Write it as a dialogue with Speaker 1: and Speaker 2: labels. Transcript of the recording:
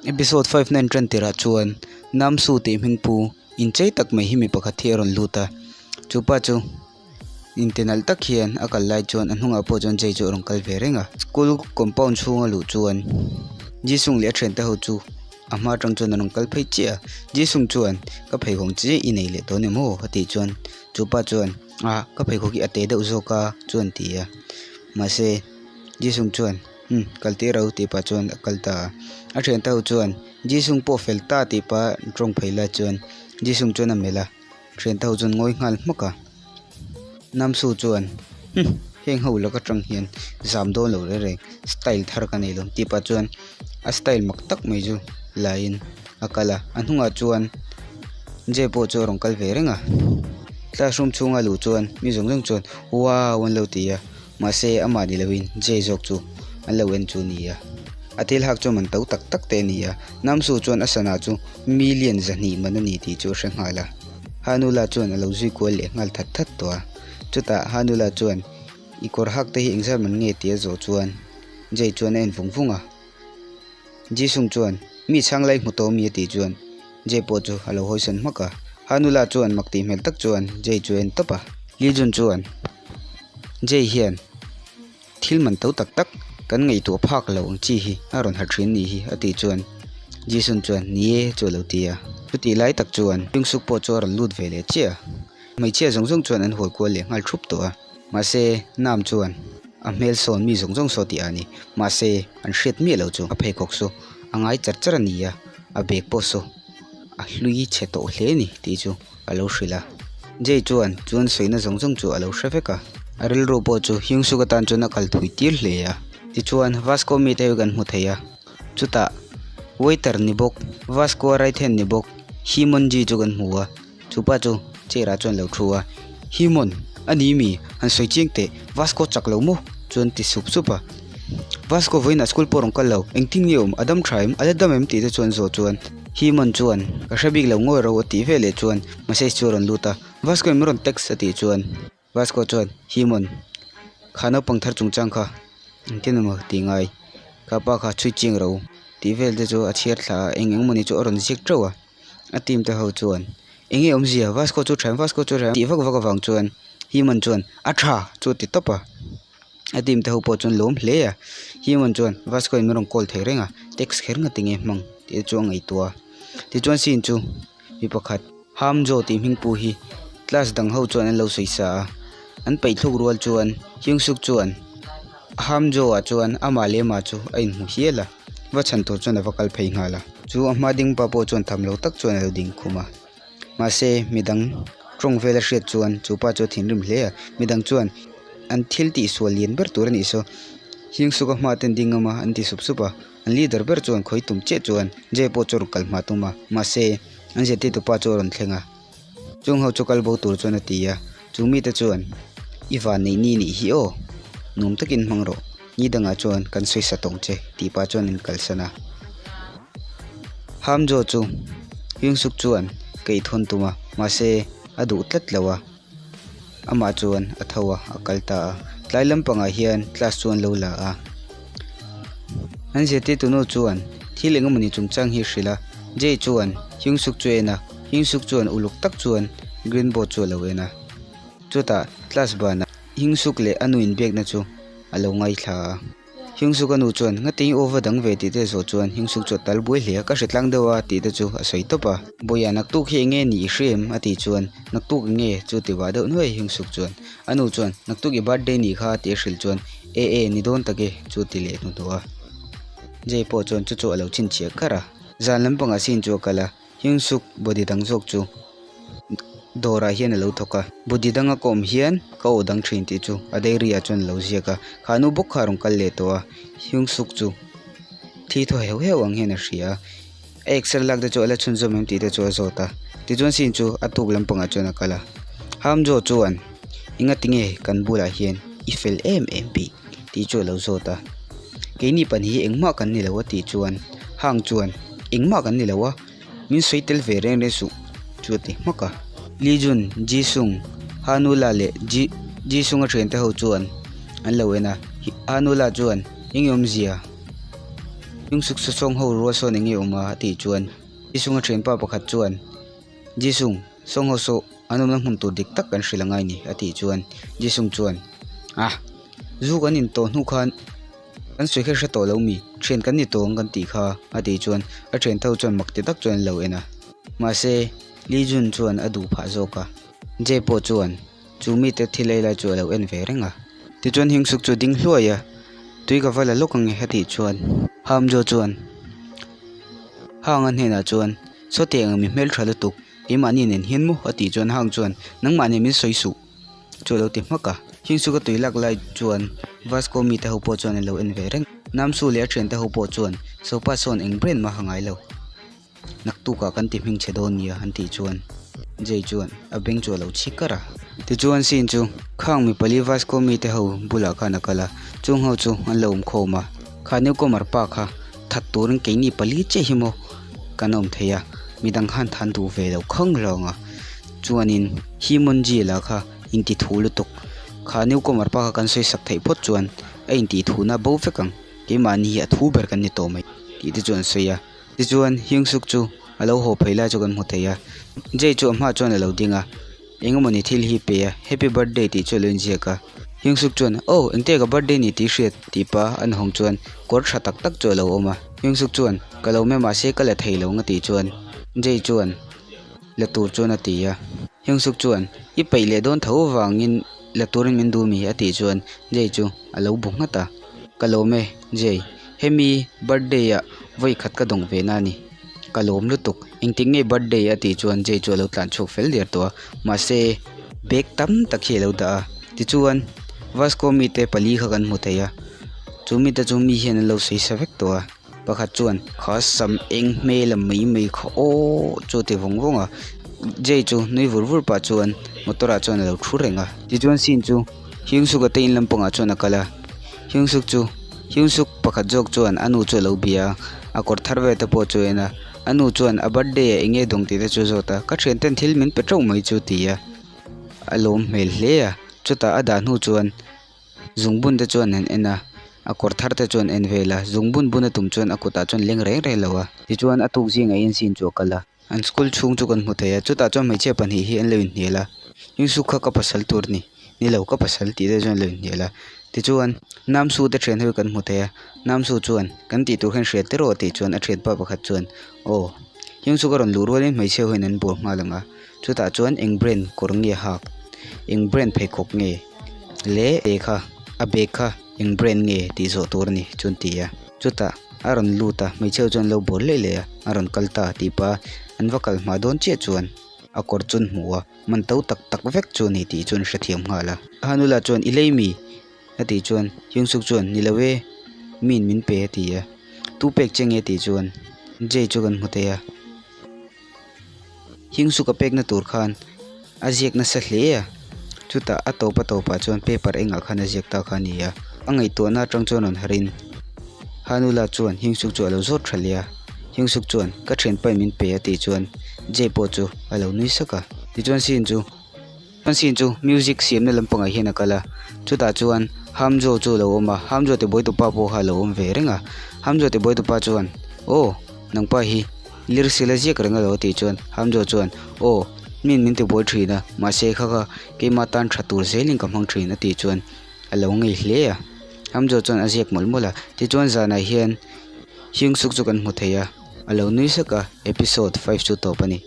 Speaker 1: Episode 5 na inṭan tirah chuan Namsu tih hming pu inchei tak mai hi mi pakhat hi a rawn lut a, chupa chu Intinalh tak hian a kal lai chuan a hnungah pawh chuan Jay chu a rawn kal ve reng a. School compound chhunga luh chuan Jisung leh a thiante ho chu a hma atang chuan an rawn kal phei chiah a. Jisung chuan ka pheikhawk chi i nei leh tawh ani maw a tih chuan chupa chuan ah ka pheikhawk hi a te deuh zawk a chuan ti a. Mahse Jisung chuan umm kal tir ro tih pah chuan a kal ta a. A thiante ho chuan Jisung pawh fel ta tih pah an tawng phei lai chuan Jisung chuan a melh a. Thiante ho chuan ngawi nghal hmak a, Namsu chuan Humm heng ho laka tang hian zam dawn lo reng reng style thar ka nei lo tih pah chuan a style mak tak mai chu laiin a kal a, a hnungah chuan Jay pawh chu a rawn kal ve reng a, classroom chhunga luh chuan mi zawng zawng chuan wow an lo ti a. Mahse, amah ni loin Jay zawk chu an lo en chu a ni a. A thil hak chu man to tak tak te a ni a. Namsu chuan a sana chu million 200 man a ni tih chu a hre nghal a. Hanula chuan a lo zui kual leh nghal that that tawh a. Chutah Hanula chuan, I kawr hak te hi engzat man nge tih a zawh chuan Jay chuan a en vung vung a. Jisung chuan, Mi chhang lai hmu tawh mi a tih chuan Jay pawh chu a lo hawisawn hmak a. Hanula chuan mak tih hmel tak chuan Jay chu a en tawp a. Lee Jun chuan, Jay hian thil man to tak tak kan ngaihtuah phak lo ang chi hi a rawn ha thin ni hi a tih chuan Jisung chuan, Ni e chu a lo ti a. Chutih lai tak chuan Jungsuk pawh chu a rawn lut ve leh chiah a. Hmeichhia zawng zawng chuan an hual kual leh nghal thup tawh a. Mahse, Nam chuan a hmel sawn mi zawng zawng saw tih a ni. Mahse, an hriat miah lo chu a pheikhawk chu a ngai char char a ni a, a bag pawh saw a hlui chhe tawh hle a ni tih chu a lo hrilh a. Jay chuan chuan sawina zawng zawng chu a lo hre vek a. A rilru pawh chu Hyungsuk atan chuan a kal thui tir hle a. Tichuan, Vasco mite hi kan hmu thei a. Chutah, waiter ni bawk, Vasco a right hand ni bawk, Himonji chu kan hmu a. Chupa chu chair ah chuan lo thu a, Himon, a ni mi? Han sawi chiang teh, Vasco chak lo maw? Chuan ti sup sup a. Vasco vawiinah school pawh rawn kal lo, engtin nge awm, a dam tha em, a la dam em tih te chuan zawh chuan Himon chuan ka hre bik lo ngawi ro a tih veleh chuan message chu a rawn lut a, Vasco in min rawn text a tih chuan Vasco chuan Himon, kha naupang thar chungchang kha engtin emaw tih ngai, kha pa kha chhui chiang ro tih vel te chu a chhiar thla a, eng eng mawni chu a rawn ziak teuh a. A team te ho chuan eng nge awmzia Vasco chu tha em Vasco chu tha em tih vak vak avang chuan Himon chuan a tha chu a ti tawp a a team te ho pawh chuan lawm hle a Himon chuan Vasco in min rawn call thei reng a text kher ngati nge hmang tih chu a ngaihtuah a tichuan scene chu mi pakhat Hamjo tih hming pu hi class dang ho chuan an lo sawi sa a an peih thluk rual chuan Hyungsuk chuan Hamjo ah chuan amah leh amah chu a inhmu hial a. Va chhan tur chuan a va kal phei nghal a. Chu a hma ding pa pawh chuan tham lo tak chuan a lo ding khum a. Mahse, midang tawng vel a hriat chuan chu pa chu a thinrim hle a. Midang chuan an thil tih sual lian ber tur a nih saw. Hing suka hma ten ding ngam a, an ti sup sup a. An leader ber chuan khawi tum chiah chuan Jay pawh chu a rawn kal hma tum a. Mahse, an zirtirtu pa chu a rawn thleng a. Chung ho chu kal bo tur chuan a ti a. Chu mite chuan, I van neih ni nih hi aw, nuam takin hmang rawh. Ni dangah chuan kan sawi sa tawng che, tih pah chuan an kalsan a. Hamjo chu Hyungsuk chuan keih thawn tum a, mahse a duh tlat lo a. Amah chuan a tho a, a kal ta a. Tlai lampangah hian class chu an lo la a. An zirtirtu nu chuan thil engemawni chungchang hi a hrilh a. Jay chuan Hyungsuk chu a en a, Hyungsuk chuan uluk tak chuan green board chu a lo en a. Chutah class banah Hyungsuk leh a nu inbiakna chu a lo ngaithla a. Hyungsuk a nu chuan ngatin aw va dang ve tih te zawh chuan Hyungsuk chu a tal buai hle a, ka hre tlang deuh a tih te chu a sawi tawp a. Bawiah naktuk hi enge nih i hre em? a tih chuan naktuk enge chu ti vah deuh nuai Hyungsuk chuan. A nu chuan naktuk i birthday nih kha tih a hrilh chuan e e ni dawn tak e chu ti leh hnuhnawh a. Jay pawh chuan chu chu a lo chhinchhiah kar a. Zan lampangah scene chu a kal a. Hyungsuk body dang zawk chu dawrah hian a lo thawk a body danga ka awm hian ka aw dang thin tih chu a diary ah chuan a lo ziak a kha nu bawk kha a rawn kal leh tawh a Hyungsuk chu thi thaw heuh heuh ang hian a hria a a exer lak te chu a la chhunzawm em tih te chu a zawt a tichuan scene chu a tuk lampangah chuan a kal a Hamjo chuan enga tinge kan bulah hian i fel em em bik tih chu a lo zawt a keini pahnih hi engmah kan ni lo a tih chuan hang chuan engmah kan ni lo a min sawi tel ve reng reng suh chu a ti hmak a Lee Jun Ji Sung Hanula leh Ji Ji Sung a thiante ho chuan an lo en a Hanula chuan eng awmzia. Hyungsuk chu sawng ho rual sawn enge awm a a tih chuan Jisung a thianpa pakhat chuan Jisung sawng ho saw an awmna hmun tur dik tak kan hrilh angai ni a tih chuan Jisung chuan Ah zu kan in tawh hnu khan kan sawi kha hre tawh lo mi thian kan ni tawh ang kan tih kha a tih chuan a thian tho chuan mak ti tak chuan an lo en a mahse Lee Jun chuan a duh phah zawk a Jay pawh chuan Chu mite thil ei lai chu a lo en ve reng a. Tichuan Hyungsuk chu ding hluai a, Tui ka va la lawk ang e a tih chuan Hamjo chuan Hang-a hnenah chuan, Sawti ang mi hmeltha lutuk, keimahni nen hian maw? a tih chuan Hang chuan, Nangmah nen min sawi suh chu a lo ti hmak a. Hyungsuk a tui lak lai chuan Vasco mite ho pawh chuan an lo en ve reng. Namsu leh a thiante ho pawh chuan Sopa sawn eng brand mah a ngai lo. Naktukah kan ti hming chhe dawn nia an tih chuan Jay chuan a beng chu a lo chhi kar a. Tichuan Sin chu khang mi pali Vasco mite ho bulah khan a kal a, chung ho chu an lo awm khawm a. Kha newcomer pa kha that turin keini pali chiah hi maw kan awm thei a, midang khan than duh ve lo khang hlawng a. Chuanin Himonji lah kha inti thu lutuk, kha newcomer pa kha kan sawi sak theih phawt chuan a intih thuna bo vek ang, keimahni hi a thu ber kan ni tawh mai tih te chu an sawi a. Tichuan, Hyungsuk chu a lo haw phei lai chu kan hmu thei a. Jay chu a hmaah chuan a lo ding a, Engemawni thil hi pe a, Happy birthday tih chu a lo inziak a. Hyungsuk chuan, Oh, engte ka birthday ni tih hriat? tih pah an hawng chuan kawr tha tak tak chu a lo awm a. Hyungsuk chuan, Ka lo me mahse ka la thei lo nga tih chuan Jay chuan la tur chuan a ti a. Hyungsuk chuan, I peih leh dawn tho avangin la turin min duh mi? a tih chuan Jay chu a lo bu nghat a. Ka lawm e, Jay. Hemi birthday ah vawi khat ka dawng ve na a ni. Ka lawm lutuk. Engtik nge birthday a tih chuan Jay chu a lo tlan chhuak fel der tawh a. Mahse, bag tam tak hi a lo dah a. Tichuan, Vasco mite pali kha kan hmu thei a. Chu mite chu mi hian an lo sawi sa vek tawh a. Pakhat chuan, Kha sam eng hmel a mai mai kha aw chu a ti vawng vawng a. Jay chu nui vur vur pah chuan motor ah chuan a lo thu reng a. Tichuan scene chu Hyungsuk a te in lampangah chuan a kal a. Hyungsuk chu Hyungsuk pakhat zawk chuan a nu chu a lo bia a, a kawr thar vel te pawh chu a en a. A nu chuan a birthday ah eng nge dawng tih te chu a zawt a, ka thian ten thil min pe teuh mai chu ti a. A lawm hmel hle a, chutah a dah hnu chuan zungbun te chuan an en a, a kawr thar te chuan en vel a, zungbun bun a tum chuan a kutah chuan leng reng reng lo a. Tichuan a tuk zingah hian scene chu a kal a. An school chhung chu kan hmu thei a, chutah chuan hmeichhia pahnih hi an lo inhnial a, Yusuf kha ka pasal tur a ni, ni lo ka pasal tih te chuan an lo inhnial a, tichuan Namsu te thian ho hi kan hmu thei a, Namsu chuan kan tih tur khan hriat tir rawh tih chuan a thianpa pakhat chuan aw Yusuf a rawn luh rualin hmeichhia ho hian an bual nghal ang a, chutah chuan eng brand kawr nge hak, eng brand pheikhawk nge leh te kha a bag kha eng brand nge tih zawh tur a ni chu an ti a, chutah. A rawn lut a, hmeichhe ho chuan an lo bawr leh leh a, a rawn kal ta tih pah a, an va kal hma dawn chiah chuan a kawr chu an hmu a, man to tak tak vek chu a ni tih chu an hrethiam nghal a. Hanula chuan i lei mi? a tih chuan Hyungsuk chuan ni lo e, miin min pe a ti a, tu pek che nge tih chuan Jay chu kan hmu thei a, Hyungsuk a pekna tur khan a ziak nasa hle a, chutah a tawp a tawpah chuan paper engah khan a ziak ta kha a ni a, a ngaihtuahna atang chuan rawn harh in Hanula chuan Hyungsuk chu a lo zawt tha leh a, Hyungsuk chuan ka thianpa in min pe a tih chuan Jay pawh chu a lo nui sak a, tichuan Sin chu chuan Sin chu music siamna lampangah hian a kal a, chutah chuan Hamjo chu a lo awm a, Hamjo te buaitupa pawh kha a lo awm ve reng a, Hamjo te buaitupa chuan aw nangpa hi Lirsil a ziak reng alo tih chuan Hamjo chuan Aw, min min tibuai thin a, mahse kha kha keimah tan tha tur zelin ka hmang thin a tih chuan a lo ngei hle a. Hamjo chuan a ziak mawlh mawlh a, tichuan zanah hian Hyungsuk chu kan hmu thei a, a lo nui sak a, episode five chu tawp a ni.